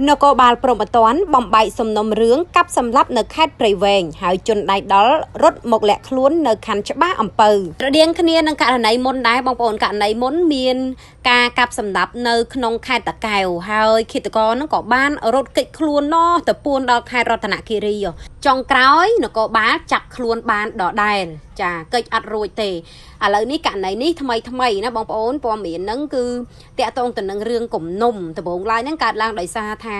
នគរបាលព្រហ្មទណ្ឌបំបែកសំណុំរឿងកាប់សម្លាប់នៅខេត្តព្រៃវែងហើយជនដៃដល់រត់មកលាក់ខ្លួននៅខណ្ឌច្បារអំពៅស្រដៀងគ្នានឹងករណីមុនដែរបងប្អូនករណីមុនមានការកាប់សម្លាប់នៅក្នុងខេត្តតាកែវហើយឃាតករនឹងក៏បានរត់គេចខ្លួនណោះទៅពួនដល់ខេត្តរតនគិរីចុងក្រោយនគរបាលចាប់ខ្លួនបានដដែលចាកិច្ចអត់រួចទេឥឡូវនេះករណីនេះថ្មីថ្មីណាបងប្អូនព័ត៌មានហ្នឹងគឺតាក់ទងទៅនឹងរឿងគំនុំដំបូងឡើយហ្នឹងកើតឡើងដោយសារថា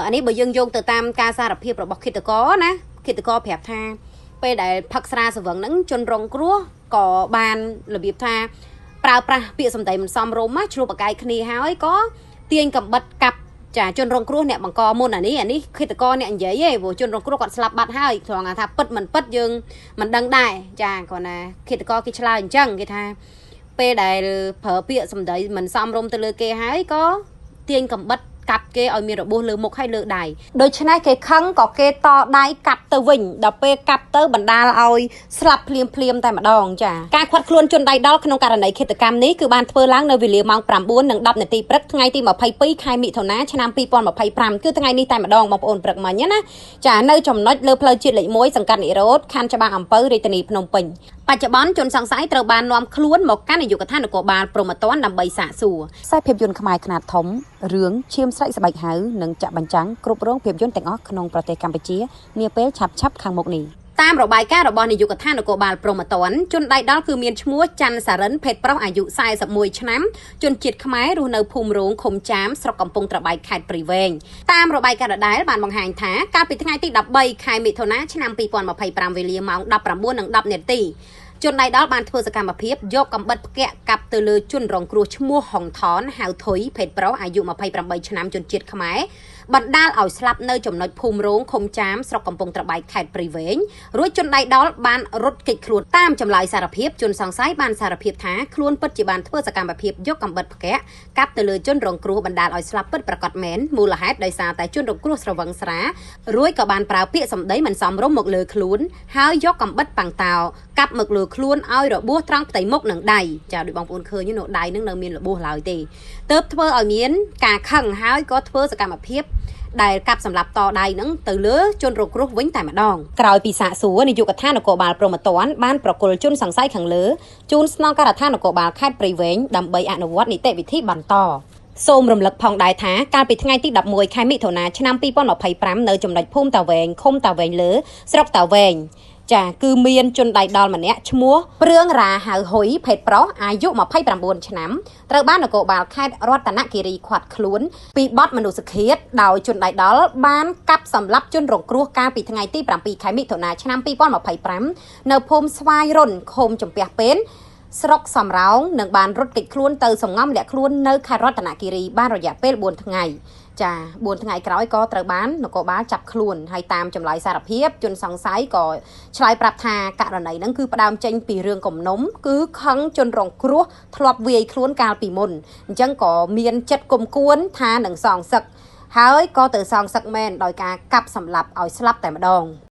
អានេះបើយើងយោងទៅតាមការសារភាពរបស់ឃាតករណាឃាតករប្រាប់ថាពេលដែលផឹកស្រាស្រវឹងហ្នឹងជនរងគ្រោះក៏បានរបៀបថាប្រើប្រាស់ពាក្យសម្ដីមិនសមរម្យឆ្លោះប្រកែកគ្នាហើយក៏ទាញកំបិតកាប់ចាជនរងគ្រោះអ្នកបង្កមុនអានេះឃាតករអ្នកនិយាយឯងព្រោះជនរងគ្រោះគាត់ស្លាប់បាត់ហើយត្រង់ថាពិតមិនពិតយើងមិនដឹងដែរចាគ្រាន់តែឃាតករគេឆ្លើយអញ្ចឹងគេថាពេលដែលប្រើពាក្យសម្ដីមិនសមរម្យទៅលើគេហើយក៏ទាញកំបិតកាប់គេឲ្យមានរបួសលើមុខហើយលើដៃដូច្នេះគេខឹងក៏គេតដៃកាប់ទៅវិញដល់ពេលកាប់ទៅបណ្ដាលឲ្យស្លាប់ភ្លាមភ្លាមតែម្ដងចាការខាត់ខ្លួនជនដៃដល់ក្នុងករណីឃាតកម្មនេះគឺបានធ្វើឡើងនៅវេលាម៉ោង9:10នាទីព្រឹកថ្ងៃទី22ខែមិថុនាឆ្នាំ2025គឺថ្ងៃនេះតែម្ដងបងប្អូនព្រឹកមិញណាចានៅចំណុចលើផ្លូវជាតិលេខ1សង្កាត់និរោធខណ្ឌច្បារអំពៅរាជធានីភ្នំពេញបច្ចុប្បន្នជនសង្ស័យត្រូវបាននាំខ្លួនមកកាន់នាយកដ្ឋាននគរបាលព្រហ្មទណ្ឌដើម្បីសាកសួរខ្សែភាពយន្តខ្មែរខ្នាតធំរឿងឈាមស្រែកស្បែកហៅនិងចាក់បញ្ចាំងគ្រប់រោងភាពយន្តទាំងអស់ក្នុងប្រទេសកម្ពុជានាពេលឆាប់ៗខាងមុខនេះតាមរបាយការណ៍របស់នាយកដ្ឋាននគរបាលព្រហ្មទណ្ឌជនដៃដល់គឺមានឈ្មោះច័ន្ទសារិនភេទប្រុសអាយុ41ឆ្នាំជនជាតិខ្មែររស់នៅភូមិរោងឃុំចាមស្រុកកំពង់ត្របែកខេត្តព្រៃវែងតាមរបាយការណ៍ដដែលបានបង្ហាញថាកាលពីថ្ងៃទី13ខែមិថុនាឆ្នាំ2025វេលាម៉ោង19:10នាទីជនដៃដល់បានធ្វើសកម្មភាពយកកំបិតផ្គាក់កាប់ទៅលើជនរងគ្រោះឈ្មោះហុងថនហៅថុយភេទប្រុសអាយុ28ឆ្នាំជនជាតិខ្មែរបណ្ដាលឲ្យស្លាប់នៅចំណុចភូមិរោងឃុំចាមស្រុកកំពង់ត្របែកខេត្តព្រៃវែងរួចជនដៃដល់បានរត់គេចខ្លួនតាមចម្លើយសារភាពជនសង្ស័យបានសារភាពថាខ្លួនពិតជាបានធ្វើសកម្មភាពយកកំបិតផ្គាក់កាប់ទៅលើជនរងគ្រោះបណ្ដាលឲ្យស្លាប់ពិតប្រាកដមែនមូលហេតុដោយសារតែជនរងគ្រោះស្រវឹងស្រារួចក៏បានប្រើពាក្យសម្ដីមិនសមរម្យមកលើខ្លួនហើយយកកំបិតប៉ាំងតោកាប់មកលើខ្លួនឲ្យរបួសត្រង់ផ្ទៃមុខនិងដៃចាដូចបងប្អូនឃើញនៅដៃនឹងនៅមានរបួសឡើយទេទើបធ្វើឲ្យមានការខឹងហើយក៏ធ្វើសកម្មភាពដែលកាប់សម្លាប់តដៃនឹងទៅលើជនរងគ្រោះវិញតែម្ដងក្រោយពីសាកសួរនាយកដ្ឋាននគរបាលព្រហ្មទណ្ឌបានប្រគល់ជនសង្ស័យខាងលើជូនស្នងការដ្ឋាននគរបាលខេត្តព្រៃវែងដើម្បីអនុវត្តនីតិវិធីបន្តសូមរំលឹកផងដែរថាកាលពីថ្ងៃទី11ខែមិថុនាឆ្នាំ2025នៅចំណុចភូមិតាវែងឃុំតាវែងលើស្រុកតាវែងចាគឺមានជនដៃដល់ម្នាក់ឈ្មោះព្រឿងរ៉ាហៅហ៊ុយភេទប្រុសអាយុ29ឆ្នាំត្រូវបាននគរបាលខេត្តរតនគិរីឃាត់ខ្លួនពីបទមនុស្សឃាតដោយជនដៃដល់បានកាប់សម្លាប់ជនរងគ្រោះកាលពីថ្ងៃទី7ខែមិថុនាឆ្នាំ2025នៅភូមិស្វាយរុនឃុំចំពាះពេនស្រុកសំរោងនិងបានរត់គេចខ្លួនទៅសំងំលាក់ខ្លួននៅខេត្តរតនគិរីបានរយៈពេល4ថ្ងៃចា4ថ្ងៃក្រោយក៏ត្រូវបាននគរបាលចាប់ខ្លួនហើយតាមចម្លើយសារភាពជនសង្ស័យក៏ឆ្លើយប្រាប់ថាករណីហ្នឹងគឺផ្ដើមចេញពីរឿងគំនុំគឺខឹងជនរងគ្រោះធ្លាប់វាយខ្លួនកាលពីមុនអញ្ចឹងក៏មានចិត្តគុំគួនថានឹងសងសឹកហើយក៏ទៅសងសឹកមែនដោយការកាប់សម្លាប់ឲ្យស្លាប់តែម្ដង។